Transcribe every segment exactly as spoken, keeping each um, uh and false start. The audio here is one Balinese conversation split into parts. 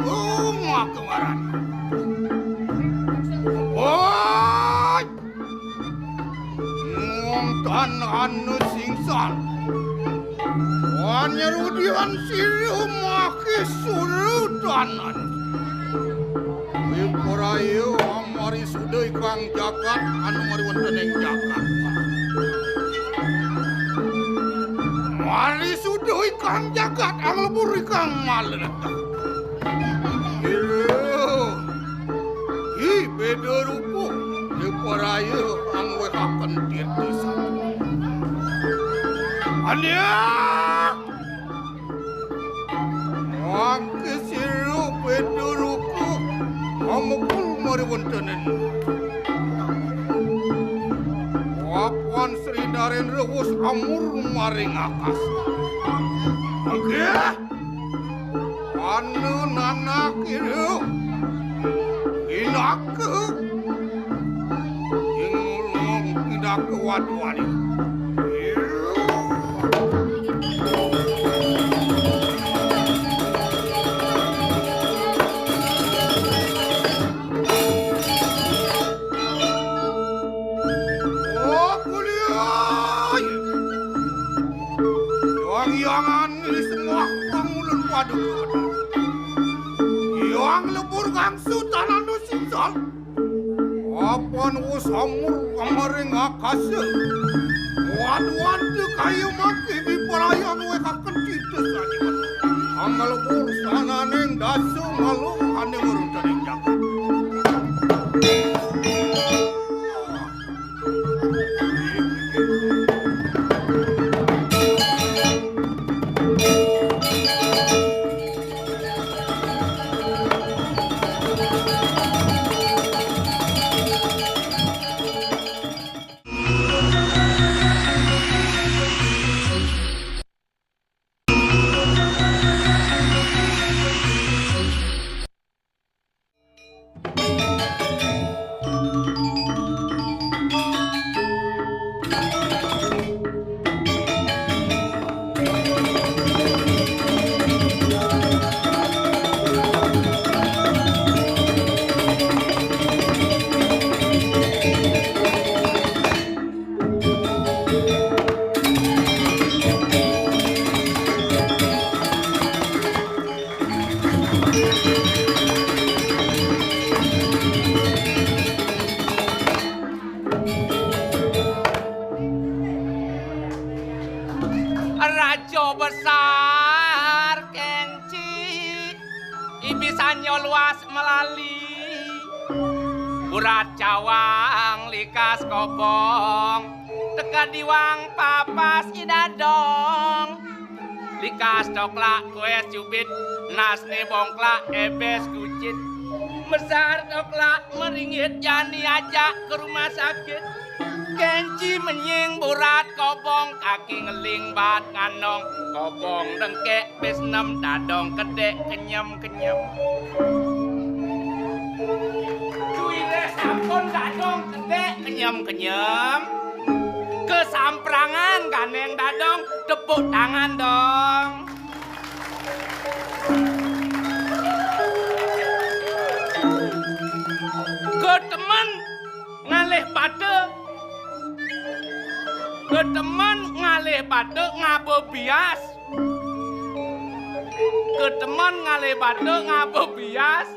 Oh, maka ngaran. Woi! Wong tan anu singsan. Wanyerudian siruh maki surutan anu. Wipraya amari suda ikang jagat anu mari wonten ing jagat. Mari suda ikang jagat anglebur ikang maleretak. Ira, hi beda rupa, diparaya angwekaken tirta sami. Ania! Mangke sira beda rupa, amukul mari wonten ing. Wapan Sri Narendra wus amur maring akas. Mangke Anu nanak iru. Pinaka. Ing ulung pinaka wadu-wadu. Oh, kuliah. Yang-yangan ini semua pangulun pada. Yang lebur kang sultan anu sisal. Apan wus amur kamaring akasa. Waduh, waduh, kaya mati biparaya nuwe kaken cita sajiwan. Anggal lebur sananing dasa malu ane meruntaning jagat. Raja besar Kenci, ibisanya luas melali. Burat cawang likas kobong, teka diwang papas idadong. Likas toklak kues cubit, nasne bongklak ebes kucit. Mesar toklak meringit jani ajak ke rumah sakit. Kenci menying burat kobong, kaki ngeling bat nganong. Kobong dengkek bes nem dadong kedek kenyem-kenyem. Duire sampun dadong kedek kenyem-kenyem. Kesamprangan gandeng dadong tepuk tangan dong. Ketemen ngalih bata. Ketemen ngalih bata ngaba bias. Ketemen ngalih bata ngaba bias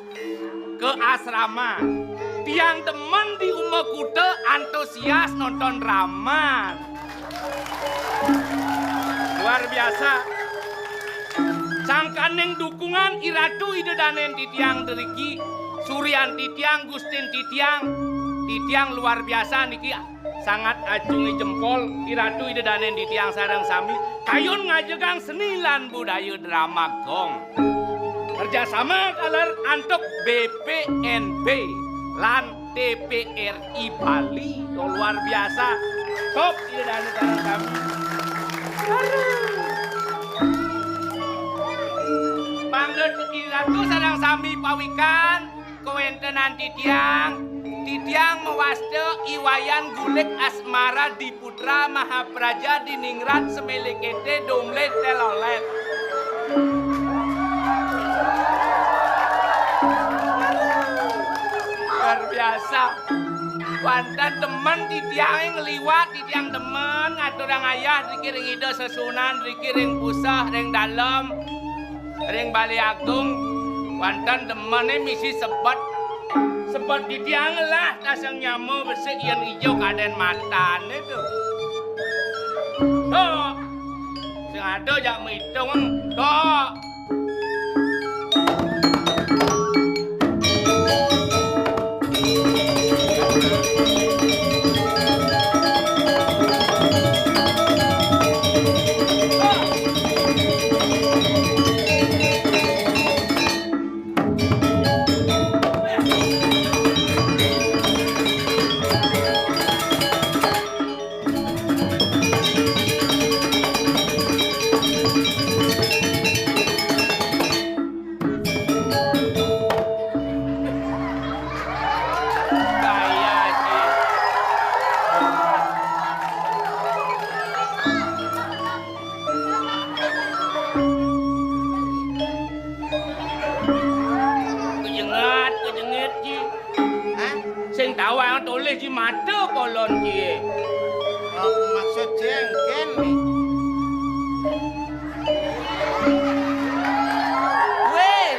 ke asrama. Tiang temen di Uma Kuta antusias nonton drama. Luar biasa. Sangkaning dukungan Iratu Ida Danen titiang deriki, Suryan titiang, Gustin titiang, titiang luar biasa niki sangat acungi jempol Iratu Ida Danen titiang sareng sami kayun ngajegang seni lan budaya drama gong. Kerjasama kaler antuk B P N B lan T P R I Bali. Tuh, luar biasa. Top, Ida Danen sareng sami. Aduh. Mangga Iratu sareng sami pawikan kawentenan titiang. Titiang mawasta I Wayan Gulik Asmara Diputra Mahapraja Diningrat Semele Kete Domlet Telolet. Biasa. Wonten demen titiang ngliwat, titiang demen ngaturang ayah driki ring Ida sesuunan, driki ring puseh, ring dalem, ring Balé Agung. Wonten demene misi sebet. Sebet titiang ngelah tasang nyama besik yen ijo kaden matane to. To. Sing ada jak mitung to. Kejengat, kejengit, Ji. Hah? Sing tawang tulis, Ji, mata polon, Ji. Oh, maksud jengken nih. Weh.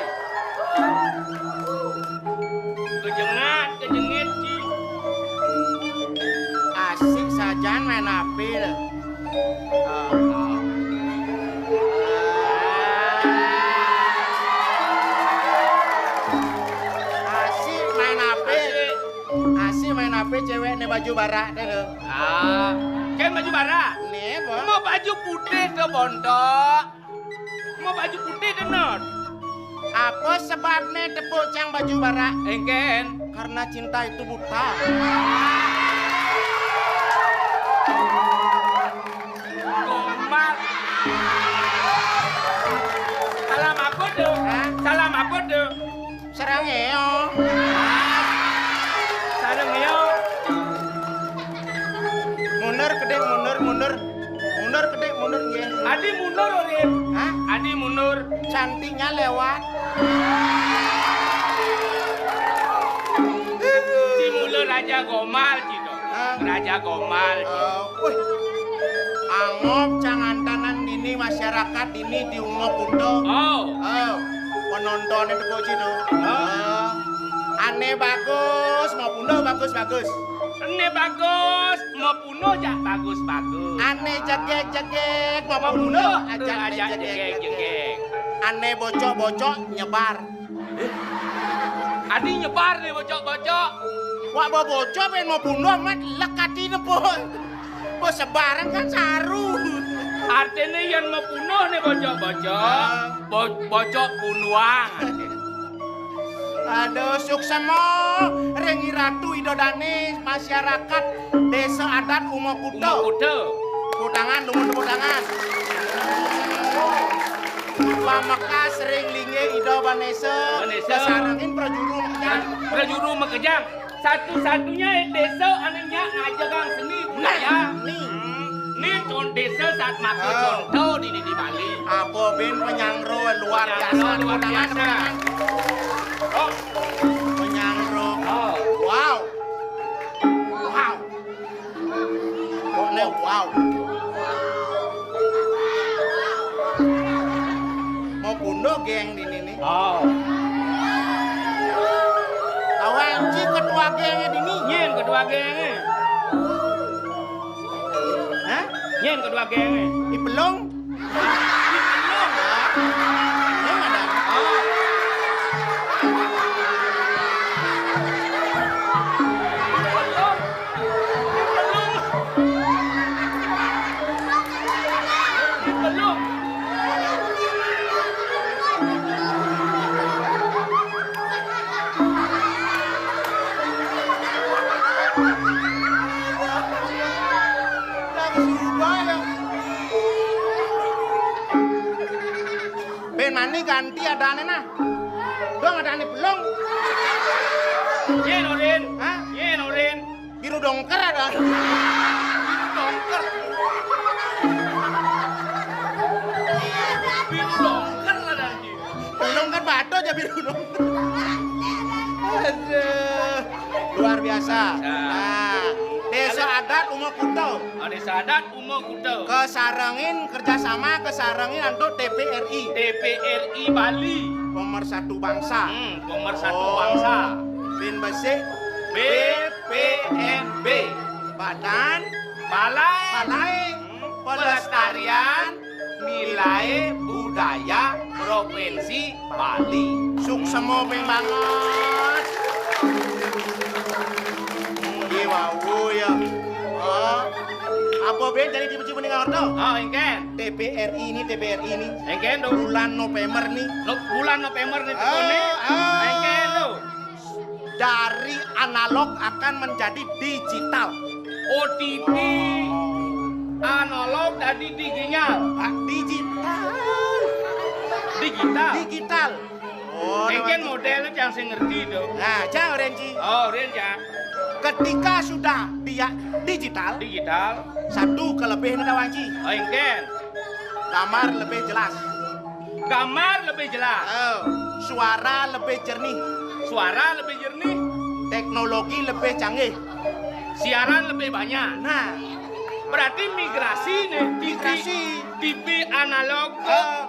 Kejengat, kejengit, Ji. Asik sajan main apil. Asik main ape? Asik. Asik main ape cewek ne baju barak te lo? Ah, kan baju barak. Ne, apa? Mau baju putih ke bontok. Mau baju putih te, Not. Apa sebabne tepuk cang baju barak? Engken. Karena cinta itu buta. Gombal. Salam apa tuh? Hah? Salam apa tuh? Sareng eo. Sareng eo. Mundur, kedek, mundur, mundur. Mundur, kedek, mundur, nggih. Adi mundur, Rin. Hah? Adi mundur. Cantiknya lewat. Ci mula Raja Gombal, Ci, to. Hah? Raja Gombal, Ci. Eh, wih. Angob cangantanan dini masyarakat dini di Unga Kuta. Oh. Eh, penontonnya teko, Ci, to. Oh. Eh, ane bagus, mau punduh bagus-bagus. Ane bagus, mau punduh jak bagus-bagus. Ane jegeg-jegeg, mau punduh ajak jegeg-jegeg. Ane bocok-bocok nyebar. Adi nyebar ne bocok-bocok. Wak bocok pen mau punduh mat lek atine pun. Bos sebarang kan saru. Artine yen mau punduh ne bocok-bocok. Ah. Bo-, bocok punduang. Aduh, suksema ring Iratu Ida Dane, masyarakat Desa Adat Uma Kuta. Uma Kuta. Tepuk tangan, dumun tepuk tangan. Pamekas ring linggih Ida Banesa, Banesa. Kasarengin prajuru makejang. Prajuru makejang. Satu-satunya desa ane nyak ngajegang seni budaya. Nah, ni. Hmm. Ni con-, desa sat maka contoh di, di, di Bali. Apa ben penyangro luar biasa. Penyangro luar biasa. Oh. Penyangro. Oh. Wow. Wow. Kok ne wow. Mau punduh geng di nini. Oh. Awan ci ketua gengnya dini. Nyen ketua gengnya. Hah? Nyen ketua gengnya. Ipelung. Ipelung. Nyen ada. Oh. Ben mani ganti adane nah. Dong adane belum. Nyen, Orin. Hah? Nyen, Orin. Biru dongker ada. Biru dongker. Biru dongker ada, anjing. Dongker batu aja biru dongker. Aduh. Luar biasa. Nah, Désa Adat Uma Kuta. Oh, Désa Adat Uma Kuta. Kasarengin kerjasama, kasarengin antuk T P R I. T P R I Bali. Pemersatu bangsa. Hmm, pemersatu bangsa. Bin besik. B P N B. Badan Balai. Balai. Hmm. Pelestarian Nilai Budaya Provinsi Bali. Suksma banget. Iya, wau ya. Oh. Apa ben jadi tiba-tiba ning ngarto? Oh, engken. T P R I ini, T P R I ini. Engken, to. Bulan November nih. No, bulan November nih, ah, tekone. Ah. Engken, to. Dari analog akan menjadi digital. O T P, analog dadi digital. Ah, digital. Digital. Digital. Oh, engken model yang sing ngerti to. Nah, cang, Renji. Oh, Ren, cang. Ketika sudah dia digital, digital, satu kelebihan ada, Wanci. Oh, engken. Gambar lebih jelas. Gambar lebih jelas. Oh, suara lebih jernih. Suara lebih jernih. Teknologi lebih canggih. Siaran lebih banyak. Nah, berarti migrasi nih, T V, migrasi. T V analog ke, eh,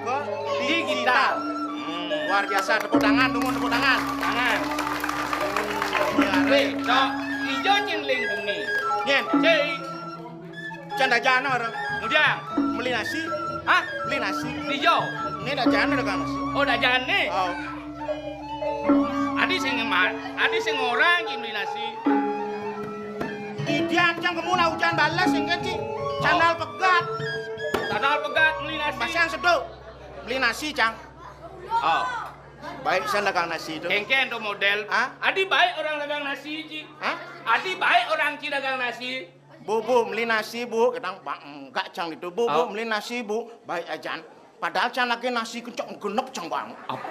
ke digital. Digital. Hmm. Luar biasa, tepuk tangan, tunggu tepuk tangan. Tangan. Ya, weh, cok, ijo cingling bumi. Nyen. Cek. Cang dajana ora? Ngujang. Meli nasi. Hah? Meli nasi. Ijo. Ini dajana dagang nasi. Oh, dajane. Oh. Adi sing ma-, adi sing orang ki meli nasi. Didian cang kemu lah ujan balas sing kan ki. Oh. Sandal pegat. Sandal pegat meli nasi. Masang seduk. Meli nasi, cang. Oh. Baik, sang dagang nasi to. Engken to model. Hah? Adi baik orang dagang nasi, ci. Hah? Adi baik orang ci dagang nasi. Bu, Bu, meli nasi, Bu. Kadang, "Bang, enggak, cang itu, Bu, Bu, oh, meli nasi, Bu." Baik ajan. Padahal cang lagi nasi kencok genep, cang, Bang. Ap-,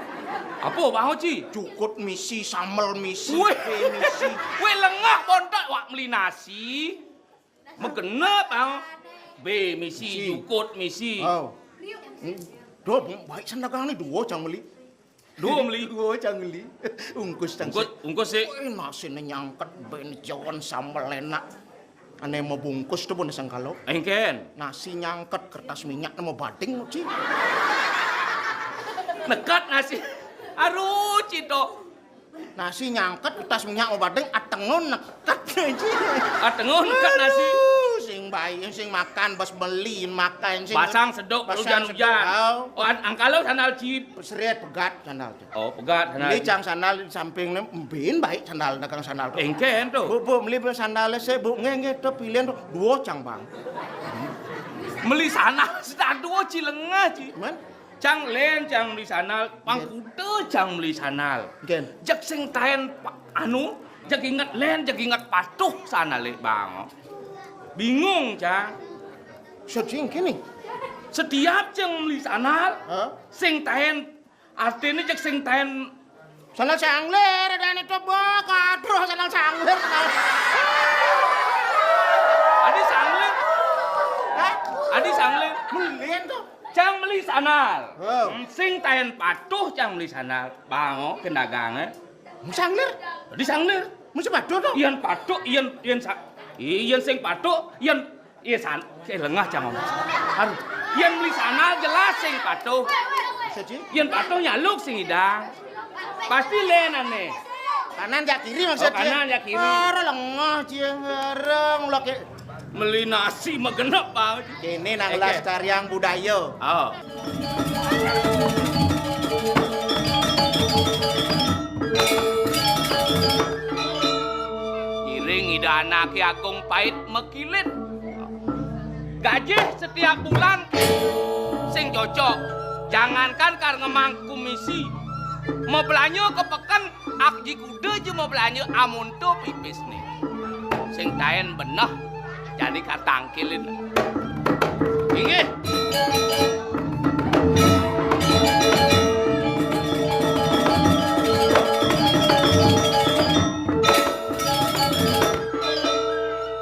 apa, Bang Oci? Jukut misi, sambel misi, wih, kue misi. Wih, lengah bontot, wak meli nasi. Megenep, Bang. Be misi, misi. Jukut misi. Oh. Hmm. Duh, baik sang dagang nih, dua cang meli. Dua meli? Dua cang meli. Ungkus cang. Ungkus, sik. Ungkus sik. Eh, nasine nyangket, ben jon sambel enak. Ane mau bungkus to pun sangkalo. Engken. Nasi nyangket kertas minyak nemu bading, ci. Nekat nasi. Aduh, ci to. Nasi nyangket kertas minyak mau bading, atengon nekat, ci. Atengon nekat nasi. Aduh, sing bayi, sing makan, bas beli, makan, sing basang sedok, basang hujan-hujan sedok. Oh, an-, angkalo sandal, ci. Seret pegat sandal. Oh, pegat sandal. Meli cang sandal di samping ne, mbin baik sandal, dagang sandal to. Engken to. Bu, Bu, meli sandal sik, Bu. Nggih, nggih, to pilihan to. Dua cang, Bang. Meli sandal, sandal dua ci lengah, ci. Men? Cang len, cang meli sandal, pang kuda cang meli sandal. Engken. Jeg sing taen pa-, anu, jeg inget len, jeg inget patuh sandale, Bang. Bingung, cang. Sedih kene. Setiap cang meli sandal, hah? Sing taen Artine jeg sing taen. Sandal sanglir, ada ane to, bah, kadro sandal sanglir, sandal. Adi sanglir. Hah? Adi sanglir. Meli to. Cang meli sandal. Oh. Hmm, sing taen patuh cang meli sandal. Bang, oh, ke dagange. Sanglir? Adi sanglir. Mesti patuh to? Yen patuh, yen, yen sa-, yen sing patuh, yen Iya, san-, eh, lengah cang ngomong. Aduh, yen meli sandal jelas sing patuh. Maksud, ci? Yen patuh nyaluk sing idang. Pasti lenane. Kanan jak kiri maksud, oh, ci? Kanan jak kiri. Ora lengah, ci. Ora ngulak, ci. Meli nasi megenep banget. Kene nang, oke, lestariang budaya. Oh. Iring Ida Anake Agung Pait mekilit. Gajih setiap bulan sing cocok. Jangankan kar ngemang kumisi. Mau belanja ke peken, ak ji kuda je mau belanja amun to pipis nih. Sing taen beneh. Jani katangkilin. Inggih.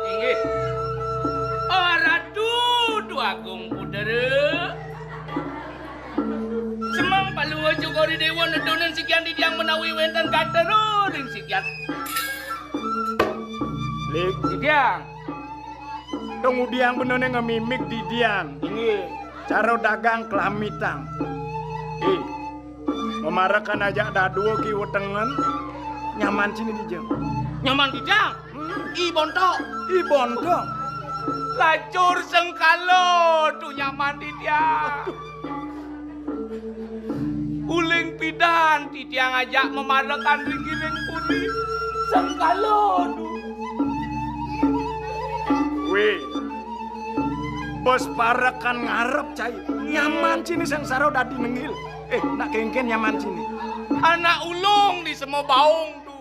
Inggih. Oh, Ratu Agung Putra. Semeng Palua Cokor I Dewa nedonin sikian titiang menawi wenten katero ring sikian. Tiang. Dong udiang benone ngemimik didian. Inggih. Cara dagang kelamitang. Eh, memarekan ajak dadua ki wetengen. Nyaman cini dija? Nyaman dija? Hmm. I Bonto. I Bonto. Lacur sengkala tu nyaman dija. Aduh. Uling pidan titiang ajak memarekan ring giring puri. Sengkala tu. Weh, bos parekan ngarep cai. Nyaman cini sengsara dadi nengil. Eh, nak kengken nyaman cini. Anak ulung di semua baung tu.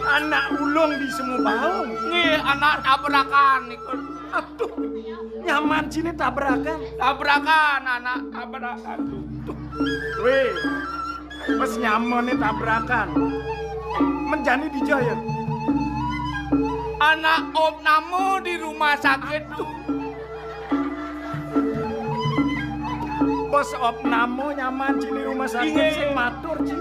Anak ulung di semua baung. Nggih, anak tabrakan niku. Aduh, nyaman cini tabrakan. Tabrakan, anak tabrakan. Tuh, tuh. Weh, pas nyamane tabrakan. Menjani dija ya? Anak opname di rumah sakit tuh. Bos opname nyaman cini rumah sakit. Inggih. Sing matur, Ci.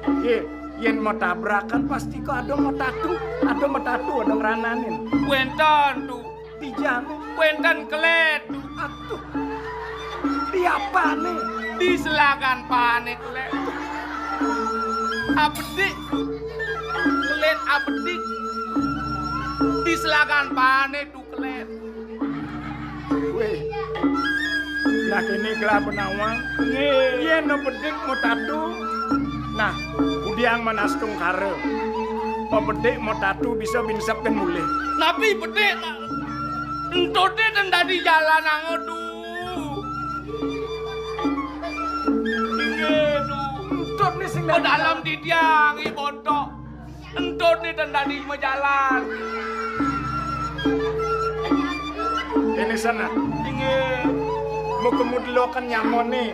Nggih, yen mau tabrakan pasti kok ada mau tatu, ada mau tatu, ada ngrananin. Wenten tuh. Dijane. Wenten kelet tuh. Aduh. Di apane? Di selagan pane kelet. Abedik. Kelet abedik. Di selagan pane tuh kelet. Weh. Nah, kene kelapa nawang. Nggih. Yen bedik mau tatu. Nah, udiang manas tungkara. Mau bedik mau tatu bisa binsep kan mulih. Napi bedik, Pak? Entute ten dadi jalan angodu. Inggih, duh. Entut ni sing dadi dalam didiang, i Bonto. Entut ni ten dadi majalan. Ini sana. Inggih. Muka-muka lokan nyamone.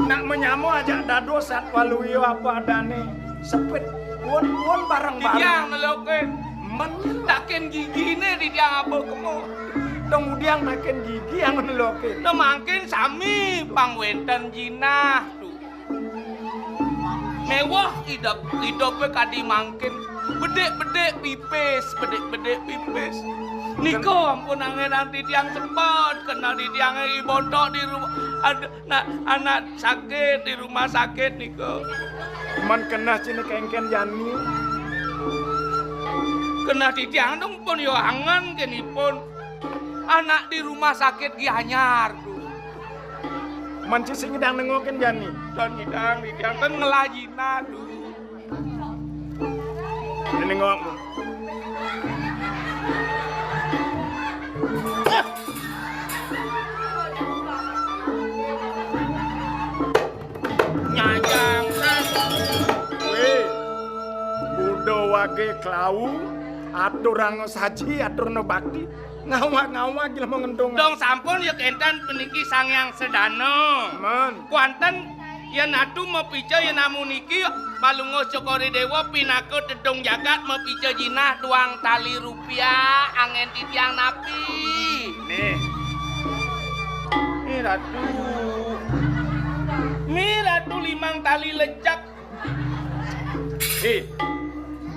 Nak menyamo aja dado sat waluyo apa adane. Sepit. Won, won bareng-bareng. Didiang nelokin. Men. Taken gigine didiang apa kemo. Dong udiang taken gigi yang nelokin. Nah, mangkin sami pang wenten jinah tu. Mewah idep, idupe kadi mangkin. Bedik-bedik pipis, bedik-bedik pipis. Nika ampun angenang titiang sempet, kena titiange i Bonto di rumah, ad-, na-, anak sakit di rumah sakit nika. Men keneh cine kengken jani. Keneh titiang dong pun yo angen kenipun. Anak di rumah sakit Gianyar tu. Men ci sing ngidang nengokin jani. Dan ngidang, ngidang ten ngelah jinah tu. Ini ngok. Nyayang. Weh, Buddha wage klau, aturang saji, aturna bakti. Ngawak-ngawak gila mau ngentung. Dong sampun ya kenten peniki Sang Hyang Sedana. Men. Kuanten yen atu mapica yen namu niki Palungguh Cokor I Dewa pinaka tedung jagat mapica jinah duang tali rupiah angen titiang napi. Nih. Nih Ratu. Nih Ratu limang tali lecak. Hi.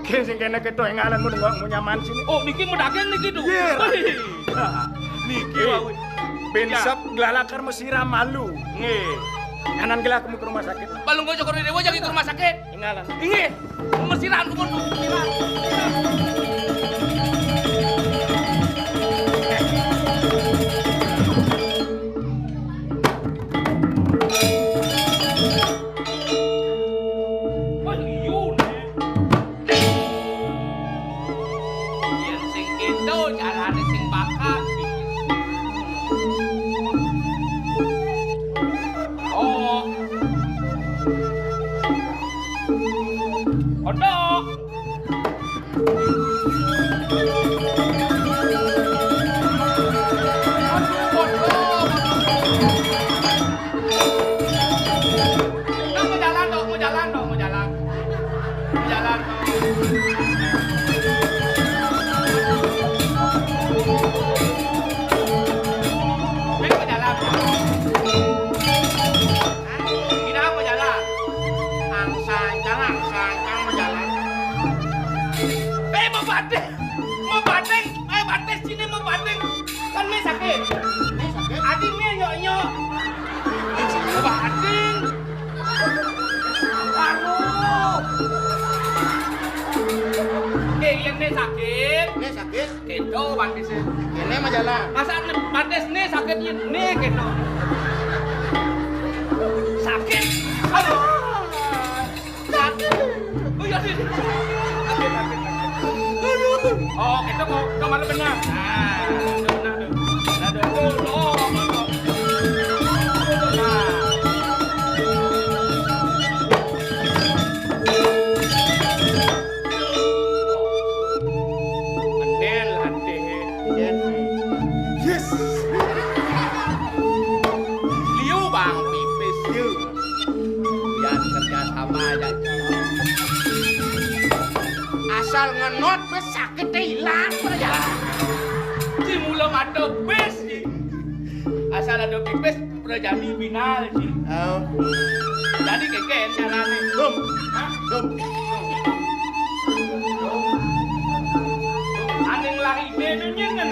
Ki sing kene keto engalan mu dengok mu nyaman sini. Oh, niki medagen niki tu. Iya. Wih. Niki. Hi. Wau. Binsep gelalakar mesira malu. Nggih. Anan gelah kamu ke rumah sakit. Palungguh Cokor I Dewa jagi ke rumah sakit. Engalan. Inggih. Mesiraan kumun tu. Mesiraan. Wah, liu, né. Yén sing kéto carané sing bakat. Oh. Kodok. Itu, Pak Desi. Ini mah jalan. Masa ne-, Pak Desi nih sakitnya nih gitu. Sakit. Aduh. Sakit. Oh, iya, sih. Sakit, sakit, sakit. Aduh. Oh, kita mau kamar benar. Nah, itu benar tuh. Aduh, tuh, tuh, tuh. Nah. Mendel hati. Yes. Liu bang pipis. Liu. Yan kerja sama aja. Asal ngenot wis sakit hilang aja. Di mula mata wis. Asal ada pipis, Prajani binal, Ci. Oh. Jadi keken carane. Dum. Hah? Dum. Aning lah ide nunyin kan?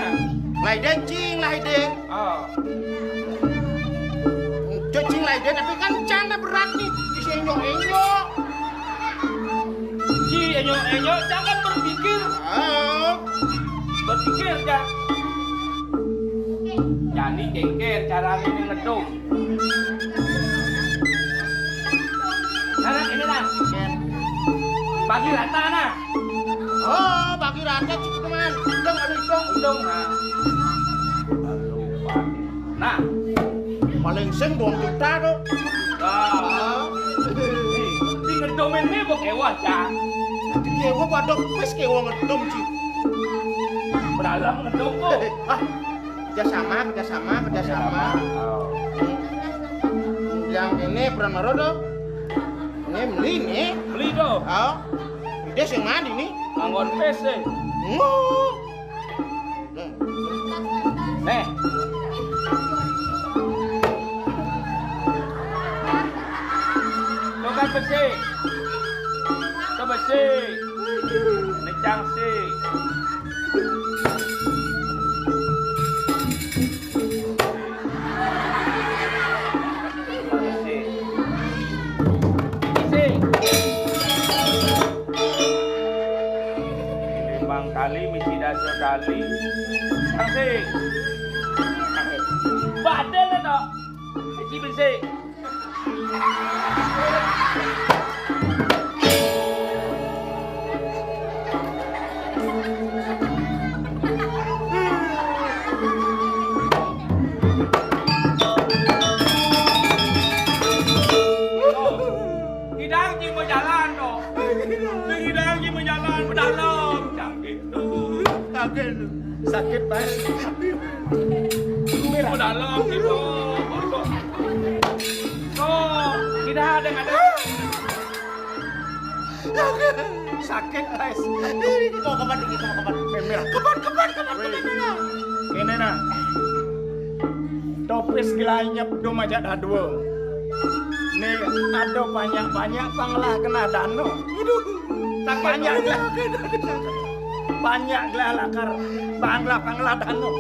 Lah ide cing, lah ide. Oh. Cing lah ide, tapi kan canda berat nih. Isi enyok-enyok. Ci, enyok-enyok, jangan berpikir. Oh. Berpikir, Cak. Jani kengken carane ning ngedum. Nah, nah, ini nah. Bagi rata nah. Oh, bagi rata cukup teman. Dong, aduh, dong. Dong, nah. Nah, paling sing dua juta tuh. Nah. Di, di ngedum ini kok kewah, Cak. Di kewah pada wis kewah ngedum, Ci. Beralam ngedum kok. Ah, kerjasama, kerjasama, kerjasama. Oh. Yang ini peran maro tuh. Ini beli nih. Beli tuh. Oh. Dia sing mandi nih. Nganggon P C. Nggo. Nih. Tukar besi. Ke besi. Ini cangsi. Isi. Limang kali misi dasa kali. Tangsing. Badhe to. Iki misi. Ngidang ki mau jalan to. Sing ngidang ki mau jalan, pedalem, cangkir. Kaget. Sakit, Pak. Pedalem gitu. Tuh, ngidang ada, ada. Sakit, guys. Kita mau kapan, kita mau kapan? Memer. Kapan, kapan, kapan, kapan, kapan? Kene nah. Topis gelanyep dum aja dadua. Nih, ada banyak-banyak panglah kena dano. Aduh, banyak lah. Banyak lah lakar panglah, panglah dano.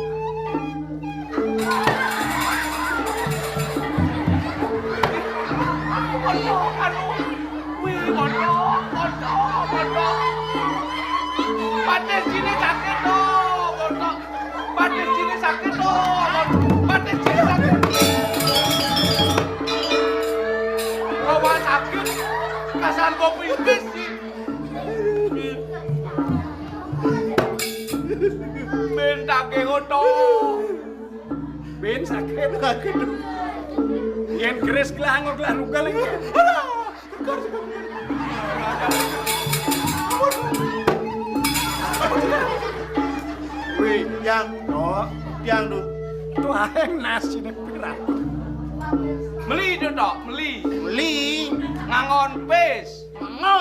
Aduh, aduh. Wih, bodoh, bodoh, bodoh. Batis sini sakit tuh, bodoh. Batis sini sakit tuh, bodoh. Batis sini sakit. Bawa sakit, kasar kopi pipis sih. Minta ke oto. Ben sakit. Yen keris kelah angok lah lugal iki. Wih, yang, oh, yang tuh. Tuh aeng nasine pirat. Meli to, Tok, meli. Meli. Ngangon pis. Mengo.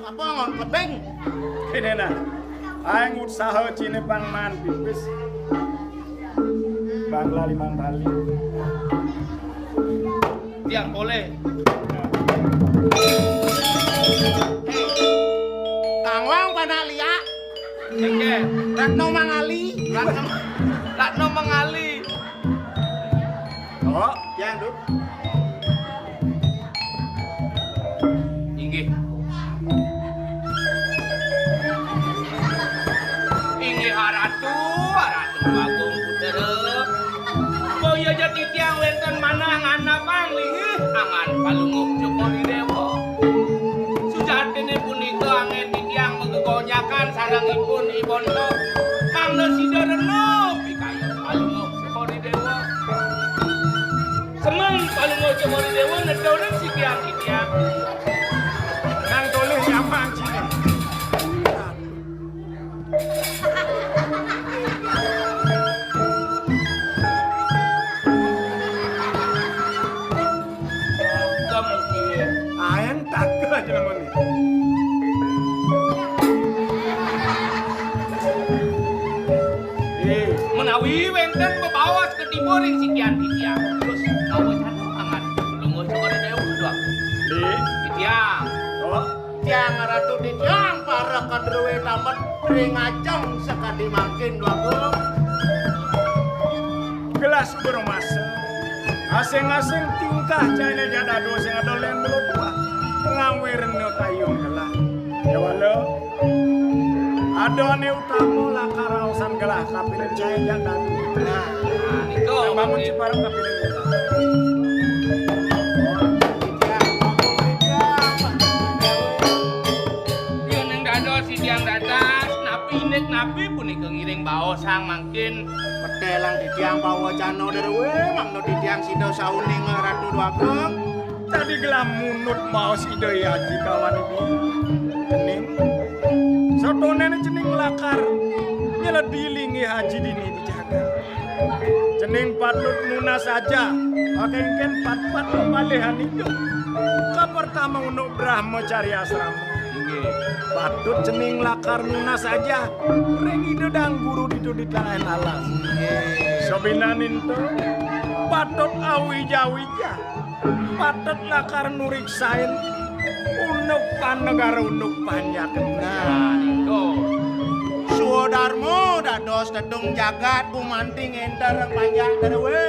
Apa ngon klepeng? Kene nah. Aeng usaha cine pang man pipis. Bangla limang kali. Tiang boleh. Kangwang panak liak. Oke. Ratno Mangali. Ratno, Ratno Mangali. Oh, yang tuh. Inggih. Inggih aran Titiang wénten manah ngandhapang linggih angan Palungguh Cokor I Déwa. Sujatiné punika anggén titiang magegonjakan sareng ipun I Bonto. Mangda sida rena pikayun Palungguh Cokor I Déwa. Semeng Palungguh Cokor I Déwa nedurin sikian titiang. Nang tolih nyamang ciné. Aén tak aja namanya. Eh, menawi wénten bebaos ketiba ring sikian titiang, terus kawa canang angan Palungguh Cokor I Déwa doang. Eh, titiang. Oh. Tiang Ratu titiang para kadrué tamet ring ajeng sakadi mangkin, Dwagung. Gelah suba rumasa. Asing-asing tingkah cainé jak dadua sing ada lén mula tuah. Ngawé rena kayun gelah. Kéwala. Adané utama lakar raosan gelah kapining cai jak dadua. Nah, nika. Bangun cipareng kapining gelah. Yéning dados titiang dadas, napi indik napi punika ngiring baosang mangkin. Petelang titiang pawacana drué, mangda titiang sida sauning Ratu Dwagung. Tadi gelah munut baos Ida Hyang Aji kawan ibi. Cening. Satonéné cening lakar nyeledi linggih aji dini di jagat. Cening patut nunas ajah, kénkén patpat pepalihan idup. Kapertama unduk Brahmacari Asrama. Inggih. Patut cening lakar nunas ajah ring Ida Dang Guru ditu di tengahing alas. Inggih. Sabinaning to, patut awija-wija. Patut lakar nuriksain unduk panegara unduk panjak. Nah, nika. Swadarma dados tedung jagat gumanti ngénter ring panjak drué.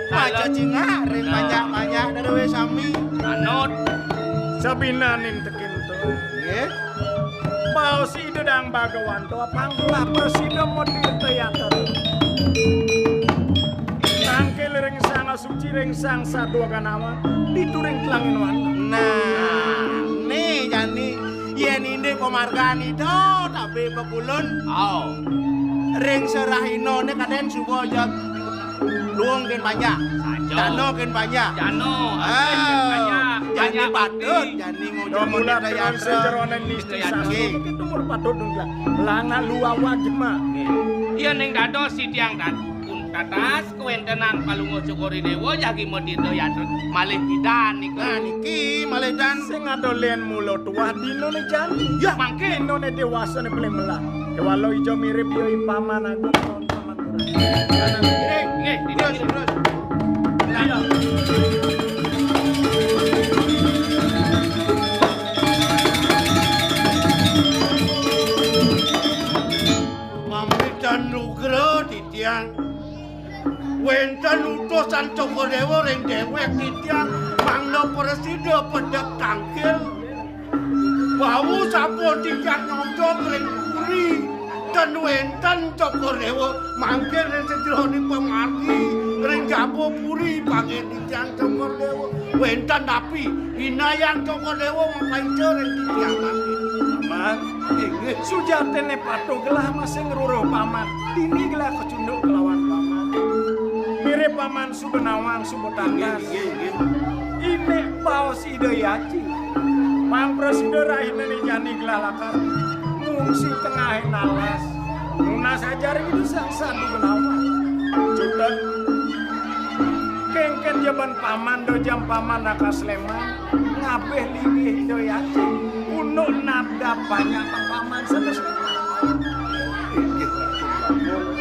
Maca cingak ring panjak-panjak drué sami. Anut. Sabinaning tekin to. Nggih. Baos Ida Dang Bagawanto apang gelah prasida matirta yatra. Tangkil ring Sang Asuci ring Sang Sadwa Ganawan, ditu ring Telangin Wana. Nah, né jani yén indik pamargan Ida tabé pakulun. Oh. Ring Serahinané kadén suba ajak luung kén panjak. Saja. Jana kén panjak. Jana, ah, kén panjak. Jani panjak patut, bakti. Jani ngucap mulak panit terus yatra. Sejeroning nisti. Yatra. Sastra. Kita umur patut dong, Kak. Lana luawa jema. Iya, ning dados sitiang dat-, pun tatas kawéntenan Palungguh Cokor I Déwa jagi matirta yatra malih pidan nika. Nah, niki malih dan. Sing ada lén mula tuah dinané jani. Ya, mangkin. Dinané déwasané paling melah. Kéwala ija mirip ya I Paman Agung. Nggih, nggih, terus, terus. Pamitan nugra titiang. Wénten utusan Cokor Déwa ring déwék titiang, mangda prasida pedek tangkil. Wau sampun titiang nyonjong ring puri, ten wénten Cokor Déwa mangkin ring sajeroning pamargi ring jaba puri panggih titiang Cokor Déwa. Wénten napi inayang Cokor Déwa mapaica ring titiang mangkin? Paman, inggih. Sujatiné patuh gelah masih ngruruh Paman. Dini gelah kacunduk kelawan Paman. Mirip Paman suba nawang, suba tandas. Nggih, nggih, nggih. Indik baos Ida Hyang Aji. Pang prasida rahinané jani gelah lakar ngungsi tengahing alas. Nunas ajah ring Ida Sang Sadwa Ganawan. Cutet. Kénkén ja ban Paman, da jam Paman raka Sléman. Ngabih linggih Ida Hyang Aji. Unduk nadap banyak Paman sanes. Inggih, Ratu Prabu.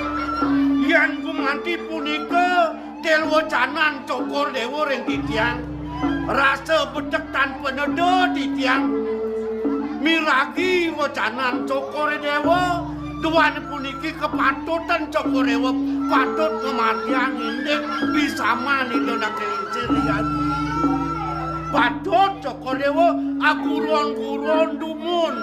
Yén gumanti punika, tilwacanan Cokor Déwa ring titiang. Rasa betek tan paneda titiang miragi wacanan Cokor Déwa. Duaning puniki kapatutan Cokor Déwa patut ngamatiang indik pisaman Ida Dang Klingsir liyan. Patut Cokor Déwa aguron-guron dumun.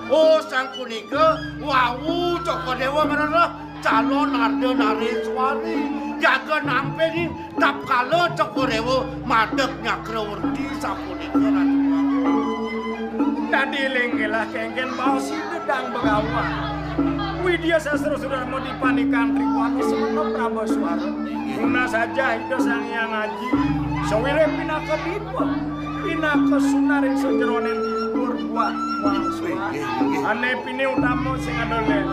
Oh, sang punika wau Cokor Déwa ngrereh calon Ardanareswari. Jaga nampi ning tapkala Cokor Dewa madeg nyakrawerti sapunika, Ratu Agung. Dadi linggilah kengken baos Ida dang begawan. Widya Sastra Sudarma dipanikang Triwana semana Prabaswara. Nunas saja Ida Sang Hyang Aji, sawiréh pinaka dipa, pinaka sunar ing sajeroning kubur buah wangsulan. Nggih, nggih. Ané pinih utama sing ada lén.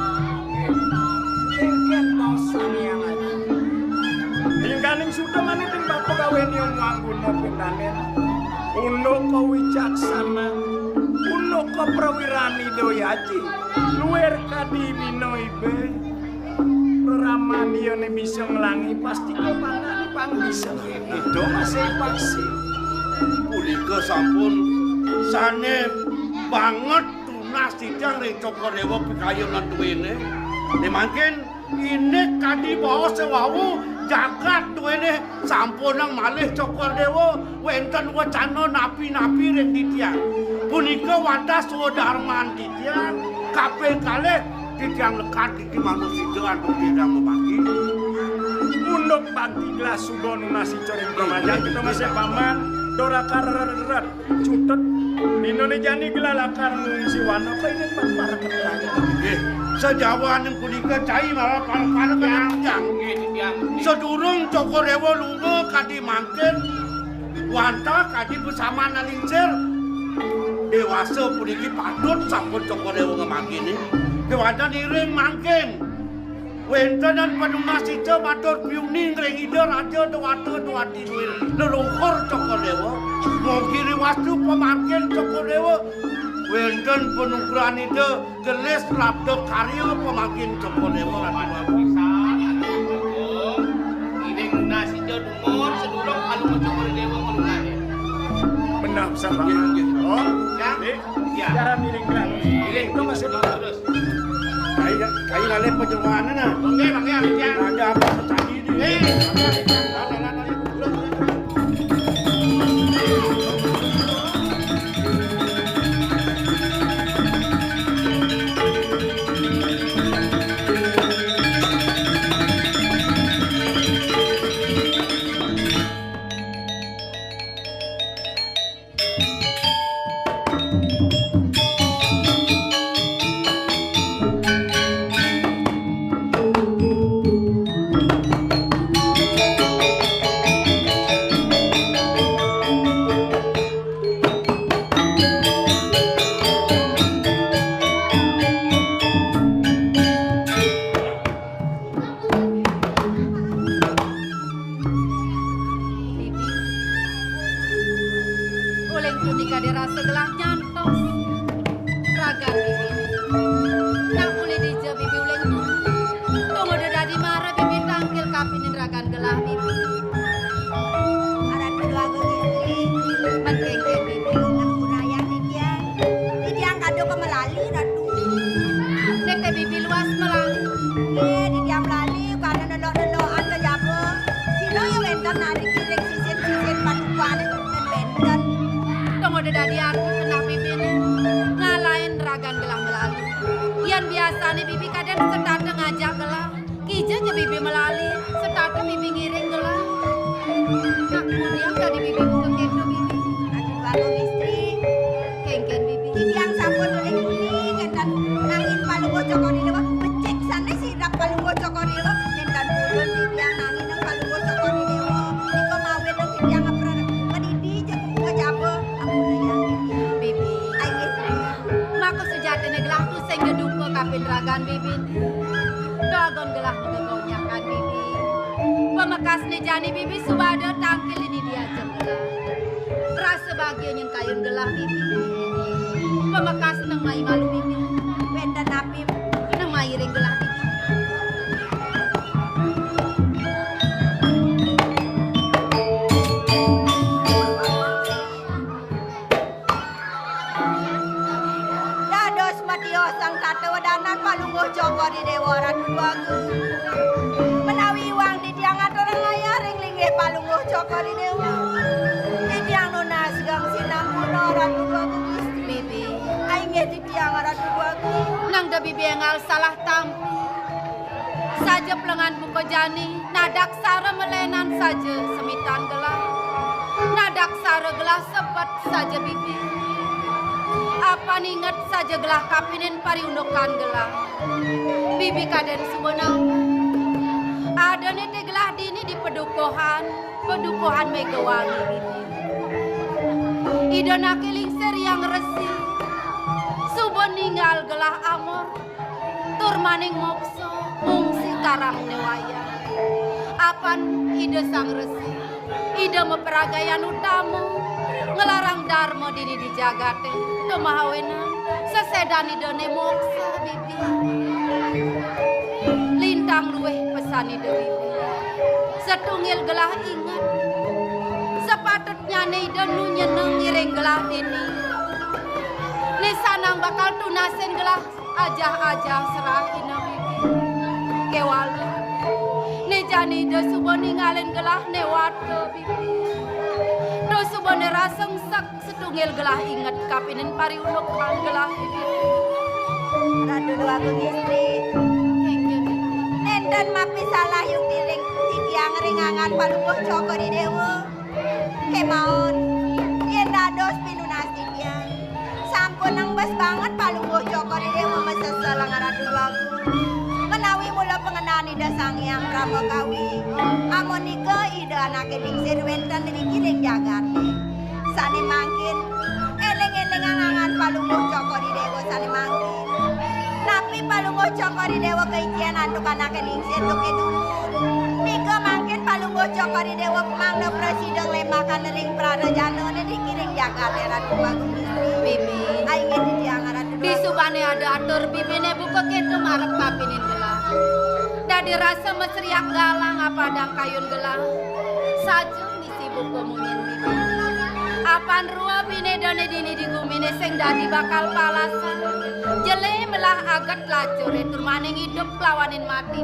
Kengken baos Sang Hyang Aji. Ingkaning suda maniting bapa gawéné muang guna pindané. Unduk kawicaksanan, unduk kaprawirani Ida Aji. Luir kadi bina ibé. Reramané bisa nglangi, pastika pangani pang bisa. Ida masih pasti. Punika sampun sané banget tunas titiang ring Cokor Dewa pikayun lan duéné. Né mangkin indik kadi baos wau jagat duéné sampunang malih Cokor Dewa wénten wacana napi-napi ring titiang. Punika wantah swadarman titiang kaping kalih titiang lekad Iki manusida antuk titiang mabakti. Unduk bakti gelah suba nunas ica ring pamajan kita masih paman, dorakar reret, cutet. Dinané jani gelah lakar ngungsi wana, kainget pan para keterangan. Nggih, sajawaning punika cai malah para-para keterangan. Nggih, titiang. Sadurung Cokor Dewa lunga kadi mangkin, wantah kadi besaman alingsir. Déwasa puniki patut sampun Cokor Dewa ngamanggihin. Kéwanten iring mangkin. Wéntenan panunas ica matur piuning ring Ida Raja Dewata Dewati duwé leluhur Cokor Dewa. Mugi riwastu pamangkin Cokor Dewa. Wénten panugrahan Ida gelis labda karya pamangkin Cokor Dewa Ratu Agung. Pisan, Ratu Agung. Iring nunas ica dumun sedurung Palungguh Cokor Dewa nglungahin. Benar, sabar. Nggih, nggih. Oh, ya. Nggih. Ya. Cara miring gelah. Miring. Itu masih terus. Kai, kai lalé panjenengané, nah. Oke, Bang, ya, ya. Ada apa tadi ini? Eh. Bibi. Uling punika dirasa gelah nyantos ragan bibi. Nak uli dija bibi uling tuni. Tunggu dadi mara bibi tangkil kapinin ragan gelah bibi. Aran keluarga istri. Mengkengke bibi. Ampun ayah titiang. Titiang kado ke melali, Ratu. Nek te bibi luas melali. Nggih, titiang melali, karena nelok-nelokan ke jaba. Sira ya wénten naliki ring sisin-sisin padukuhané ten wénten. Tong ada dadi arti kenah bibiné ngalahin ragan gelah melali. Yén biasané bibi kadén setata ngajak gelah. Kija ja bibi melali, setata bibi ngiring gelah. Nak kemudian dadi bibi buka kéto bibi. Aduh, Agung Istri. Kéngkén bibi. Titiang sampun uling-uling, énten nangin Palungguh Cokor I Déwa. Becik sané sirep Palungguh Cokor I Déwa. Énten purun titiang nangin Palungguh Cokor I Déwa. Nika mawit titiang ngepra-, ngadidi ja kejaba. Ampun ya titiang. Bibi. Ai, nggih, titiang. Maka sujatiné gelah tu sing gedupa kapin ragan bibi. Dogon gelah ngegonyakan bibi. Pamekasné jani bibi subada tangkil ini diajeng gelah. Rasa bahagia nyen kayun gelah bibi. Pamekas nang mai malu bibi. Wénten napi nang mai ring gelah bibi. Dados matiosan tata wedanan Palungguh Cokor I Déwa Ratu Déwagung. Menawi iwang titiang aturang ayah ring linggih Palungguh Cokor I Déwa. Titiang nunas geng sinampura Ratu Déwagung Istri. Bibi. Ai, nggih titiang Ratu Déwagung. Nang da bibi énggal salah tampi. Saja plengan buka jani, nadak sara melenan saja semitan gelah. Nadak sara gelah sebet saja bibi. Apan inget saja gelah kapinin pariundukan gelah. Bibi kaden suba nang. Ada niti gelah dini di pedukuhan, pedukuhan Megawangi bibi. Ida nake lingsir yang resi. Suba ningal gelah amor. Tur maning moksa mung sikarang newaya. Apan Ida Sang Resi, Ida mapragayan utama, nglarang darma dini di jagate, kemahawenan, sesedan Idane moksa bibi. Lintang luwih pesan Ida bibi. Setungil gelah inget, sepatutnyane Ida nu nyeneng iring gelah dini. Nisanang bakal tunasin gelah ajah-ajah serah ina bibi. Kewala. Ne jani Ida suba ningalin gelah newata bibi. Ida suba ne rasa engsek setungil gelah inget kapinin pariundukan gelah bibi. Ratu Déwagung Istri. Inggih, bibi. Nenten mapi salah yukti ring titiang ring angan Palungguh Cokor I Déwa. Kemaon, yen dados pinunas titiang, sampun nembes banget Palungguh Cokor I Déwa masesel angan Ratu Déwagung. Menawi mula pangenaan Ida Sang Hyang Pramakawi, amonika Ida anake lingsir wenten riki ring jagate. Sane mangkin, eling-elingang angan Palungguh Cokor I Déwa sane mangkin. Napi Palungguh Cokor I Déwa kaijian antuk anake lingsir duke dumun. Nika mangkin Palungguh Cokor I Déwa mangda prasida nglembakan ring prarajanane niki ring jagate Ratu Agung Gusti. Bibi. Ai nggih titiang Ratu Agung. Disubane ada atur bibine buka keto marep kapinin gelah. Dadi rasa masriak galang apadang kayun gelah. Saja misi buka munyin bibi. Apan rua binedane dini di gumine sing dadi bakal palasan. Jele melah aget lacure tur maning idup lawanin mati.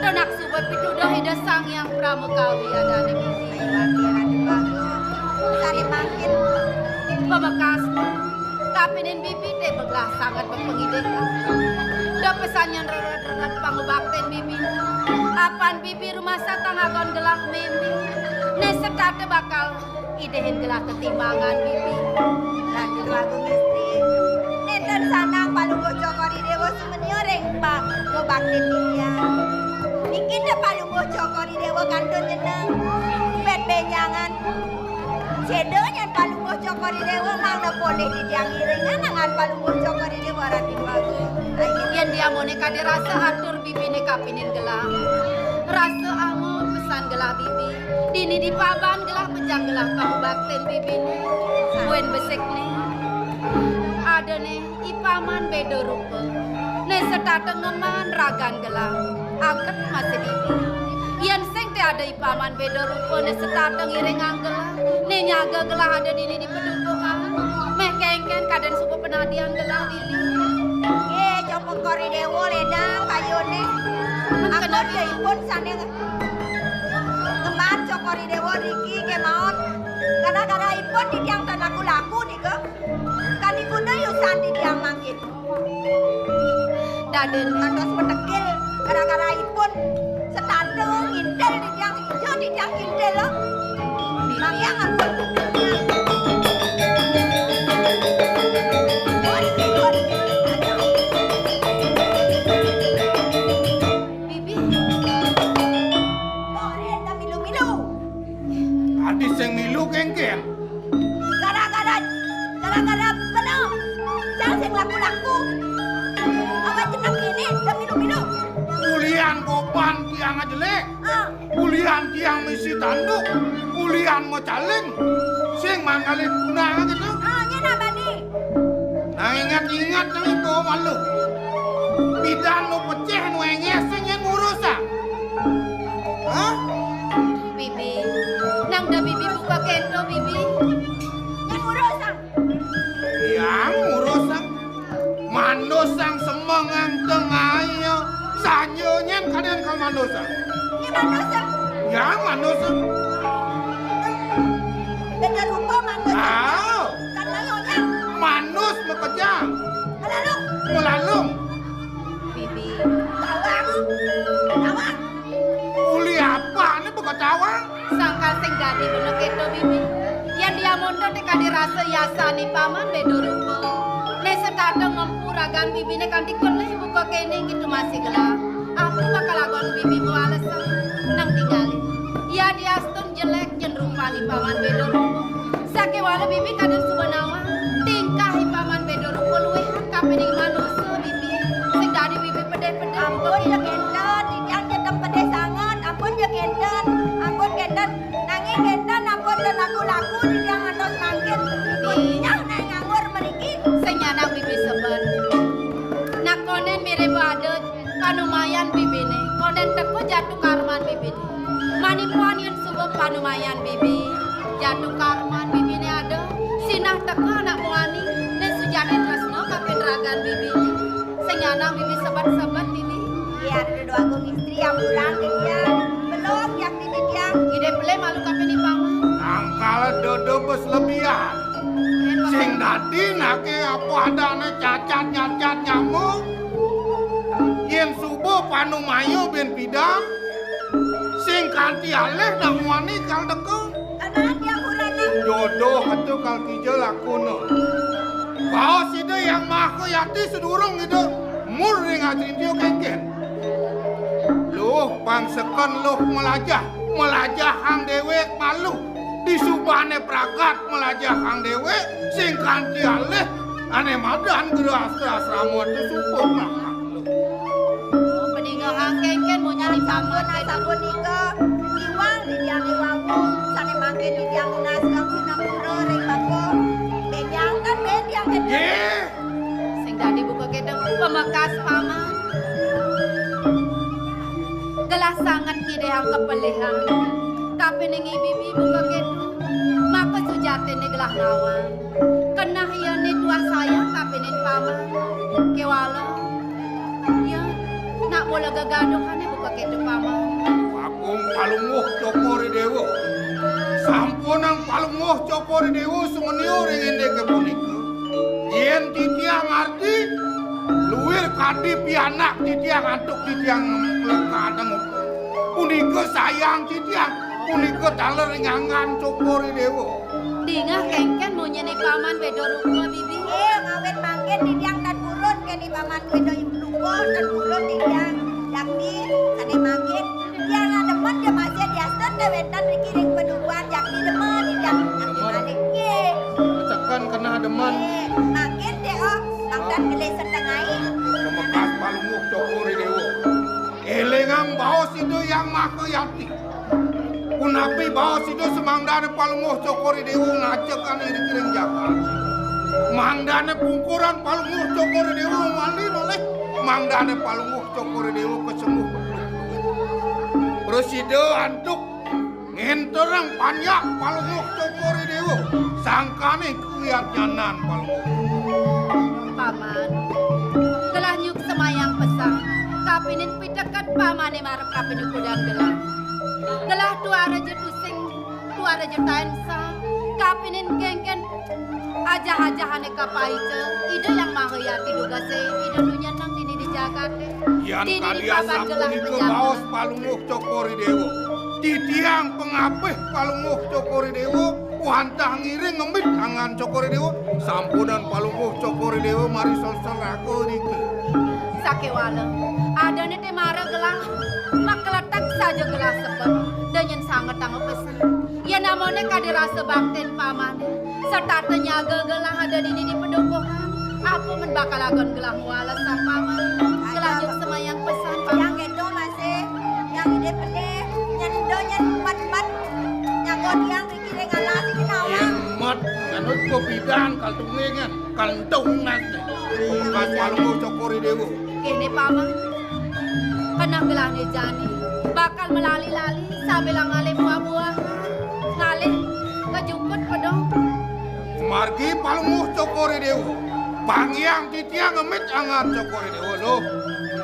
Tonak suba pituduh Ida Sang Hyang Pramakawi adane bibi. Sane mangkin. Pamekasne, kapinin bibi te begelah sanget bepengidik. Da pesan nyen rered-rered pangubaktin bibi. Apan bibi rumasa tang agon gelah meme. Ne setata bakal idehin gelah tetimbangan bibi. Ratu Agung Istri. Nenten sanang Palungguh Cokor I Déwa sumenia ring pangubaktin titiang. Niki te Palungguh Cokor I Déwa kantun nyeneng. Bet benjangan. Seda nyen Palungguh Cokor I Déwa mangda polih titiang iringan angan Palungguh Cokor I Déwa Ratu Agung. Ayo. Yen diamone kade rasa atur bibine kapinin gelah. Rasa angon pesan gelah bibi. Dini dipaban gelah pejang gelah pangubaktin bibine. Buen besikne. Adane I paman beda rupa. Ne setata ngeman ragan gelah. Aget masih bibi. Yen sing te ada I paman beda rupa ne setata ngiringang gelah. Ne nyaga gelah ada dini di pedukuhan. Meh kengken kaden suba penadian gelah dini. Nggih, Cokor I Déwa ledang kayune. Aku ya ipun sane nge-, ngeman Cokor I Déwa riki kemaon. Gara-gara ipun titiang tan laku-laku nika. Kadi kuda yusan titiang mangkin. Daden ngantos petekil gara-gara ipun setata ngintil titiang ijo titiang kintil lo. Mangkiang ampun. Bibi. Kok yen milu-milu. Adi sing milu kengken. Gara-gara, gara-gara beno. Jang sing laku-laku. Apa jeneng kene, demi lu-milu. Ulian kopan tiang aja, Lek. Ah. Ulian tiang misi tanduk. Ulian macaling. Sing mangkali punang gitu. Ah, nyen abani. Nah, ingat-ingat nih, tuh malu. Pidan nu pecah, nu enges, sing yang ngurus, ah. Hah? Bibi, nang da bibi buka kento, bibi. Yang ngurus, ah. Yang ngurus, ah. Manus yang semengang tengah, ya. Sanyo nyen kaden ka manus, ah. Ini manus, ah. Yang manus, ah. Beda rupa manus. Ah. Kan mayonya. Manus mekejang. Melalung. Melalung. Bibi. Tawang. Dadi bener kéto, Bibi. Yén diamonto té kadi rasa yasané Paman béda rupa. Né setata ngempu ragan Bibiné kanti kelih buka kéné gitu masih gelah. Apa bakal agon Bibi mawalesan nang tingalin. Yadiastun jelék yén rupané Paman béda rupa. Sakéwala Bibi kadén suba nawang. Tingkah Paman béda rupa luwih kapining manusa, Bibi. Sing dadi Bibi pedih-pedih. Ampun ya kénten, titiang nyedeng pedih sanget. Ampun ya kénten. Ampun kénten. Nanging kénten ampun ten laku-laku titiang ngantos mangkin. Ipun nyah naé nganggur mriki. Sing nyanang Bibi sebet. Nak kondén mirib ada panumayan Bibiné. Kondén teka jatu karman Bibiné. Manipuan yén suba panumayan Bibi. Jatu karman Bibiné ada. Sinah teka anak muani. Né sujati tresna kapin ragan Bibiné. Sing nyanang Bibi sebet-sebet Bibi. Iya, ada dua agung istri yang pulang ke dia. Belum yang Bibi dia. Ide pelih malu kapin di Paman. Angkal dodo bes lebihan. Sing dadi nake apa adane cacat nyacat nyamuk. Yen suba panumayu ben pidang. Sing kanti alih nak muani kal deka. Anak dia kurana. Jodoh atu kal kija lakuna. Baos Ida Yang Maha Yati sedurung Ida mur ring ajrindia kengken. Luh pang seken luh melajah, melajahang dewek malu. Disubane pragat melajahang dewek, sing kanti alih, ane madan gerahastra asrama tu suba pragat. Padingehang kengken munyi sampun, sampun nika, iwang di tiang iwang, sane mangkin di tiang nunas kang sinapura ring bapa. Benjang kan benjang kan. Nggih. Sing dadi buka kedeng pemekas paman. Gelah sanget nyidihang kepelihan. Kapining ibi-ibi buka kedeng. Maka sujatine gelah nawang. Kenah iyane tuah sayang kapinin paman. Kewala. Ya, nak mula gegaduhane buka kedeng paman. Agung Palungguh Cokor I Dewa. Sampunang Palungguh Cokor I Dewa sumenia ring indike punika. Yen titiang ngarti, luir kadi pianak titiang antuk titiang mlekadang. Punika sayang titiang, punika taler ring angan Cokor I Dewa. Dingeh kengken munyine paman beda rupa, Bibi. Eh, ngawit mangkin titiang tan purun keni paman beda rupa, tan purun titiang. Yakti, sane mangkin. Tiang demen ya masih diastun ke wenten riki ring pedukuhan, yakti demen, titiang yakti balik. Nggih. Tekan kena demen. Eh, mangkin te, oh, mangkat kelih setengai. Pemekas Palungguh Cokor I Dewa. Elingang baos Ida Yang Maha Yati. Punapi baos Ida semangdane Palungguh Cokor I Dewa ngajekang iri kiring jagat. Mangdane pungkuran Palungguh Cokor I Dewa mandi malih. Mangdane Palungguh Cokor I Dewa kesungguh. Prasida antuk ngenterang panjak Palungguh Cokor I Dewa. Sangkane kuyat nyanan Palungguh. Paman, gelah nyuk semayang pesan. Kapinin piteket pamane marep kapinin kudan gelah. Gelah tuara je tusing, tuara je taensa. Kapinin kengken ajah-ajahane kapaica. Ida Yang Maha Yati dugase, Ida nunyeneng dini di jagate. Yan dini kadi di papan gelah asapunika menjaga. Baos Palungguh Cokor I Dewa. Titiang pangapih Palungguh Cokor I Dewa. Wantah ngiring ngemit angan Cokor I Dewa, sampunan Palungguh Cokor I Dewa mari solsol raga niki. Sakewala, adane te mara gelah, makletek saja gelah sepet, danyen sanget tangga pesan. Yen namone kadi rasa baktin pamane, setata nyaga gelah ada dini di pedukuhan, apa men bakal agon gelah muala sang paman, gelah nyuk semayang pesan paman. Yang keto masih, yang ide pelih, nyen do nyen empat-empat, nyaga tiang Kiring alas iki nawang. Yen mat, nganut ko bidan kal tunglingan, kal tungas. Pas Palungguh Cokor I Dewa. Kene paman. Kenah gelahne jani. Bakal melali-lali sambil ngalih buah-buah. Ngalih kejukut pedong. Margi Palungguh Cokor I Dewa. Pangiang titiang ngemit angan Cokor I Dewa lo.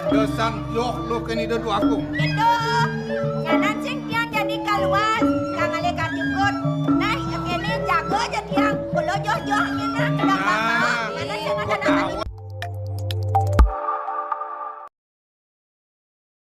Desan joh lo kene Ida Dwagung. Ida, nyanan sing tiang jani kaluas, kang ale kajukut. Nah, kene jaga aja tiang. Kula joh-joh